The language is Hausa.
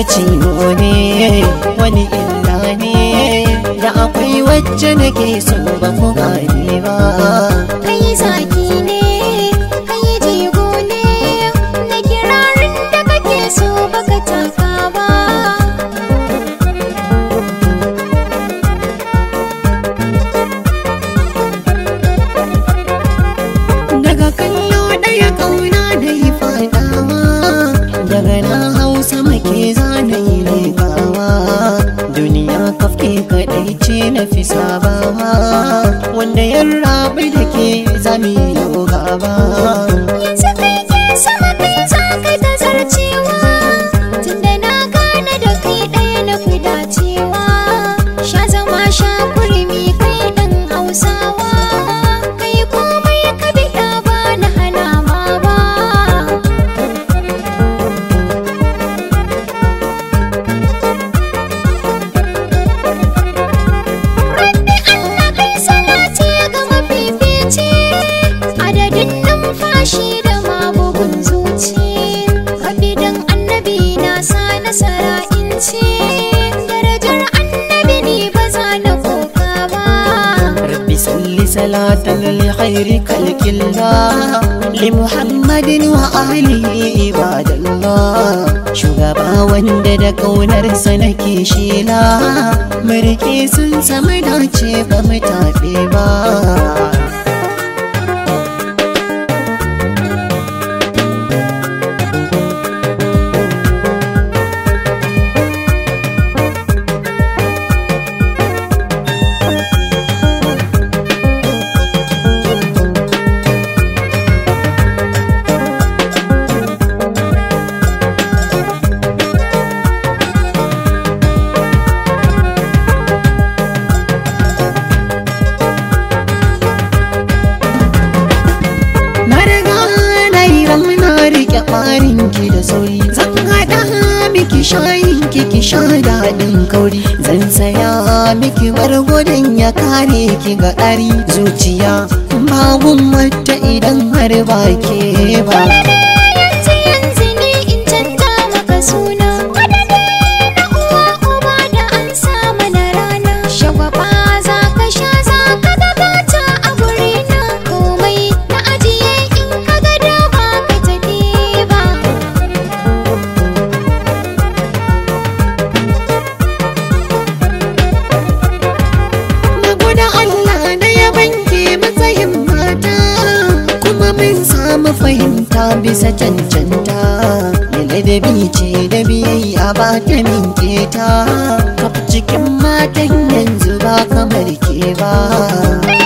ciwo ne wani illa ne, da akwai wacce nake so ba ku gane ba. Kai zaki ne, kai jigo ne, na kirarin da kake so baka taka ba. Daga kallo ɗaya ƙauna da yi faɗawa, daga na hausa make zana yi leƙawa. Duniya kafke kaɗai ce na fi sabawa, wanda ya rabu da ke zami yau gaba. Yanzu kai ke sama kai za ka ta zarcewa, tunda na gane da kai ɗaya na fi dacewa. Sha zama sha kurmi kai ɗan Hausawa, kai komai ka biɗa ba na hana ma ba. Rabbi Allah kai salati ga mafifici, adadin numfashi da mabugun zuci. Rabbi dan annabi na sa nasara in ci, darajar annabi ni ba za na koka ba. Rabbi salli salatan li khairi khalqillah, li Muhammadin wa ahlihi ibadallah. Shugaba wanda da kaunarsa nake shela, murke sun samu dace ba mu taɓe ba. Na riga na yi ramna rike ɓarin ki da sauri, zan haɗa miki shayin ki ki sha daɗin kauri. Zan saya miki bargodin ya kare ki ga ɗari, zuciya bagun wata idan har ba ke ba. Yanzu yanzu ne in canja maka suna, madadi na uwa uba da an sa mana rana. Shagwaba za ka sha za ka ga gata a gurina, komai na ajiye in ka ga dama ka tafi ba. Na gwada Allah da ya banke matsayin mata, kuma mun samu fahimta bisa cancanta. Mai ladabi ce da biyayya ba ta min keta, kaf cikin matan yanzu ba kamar ke ba. Kai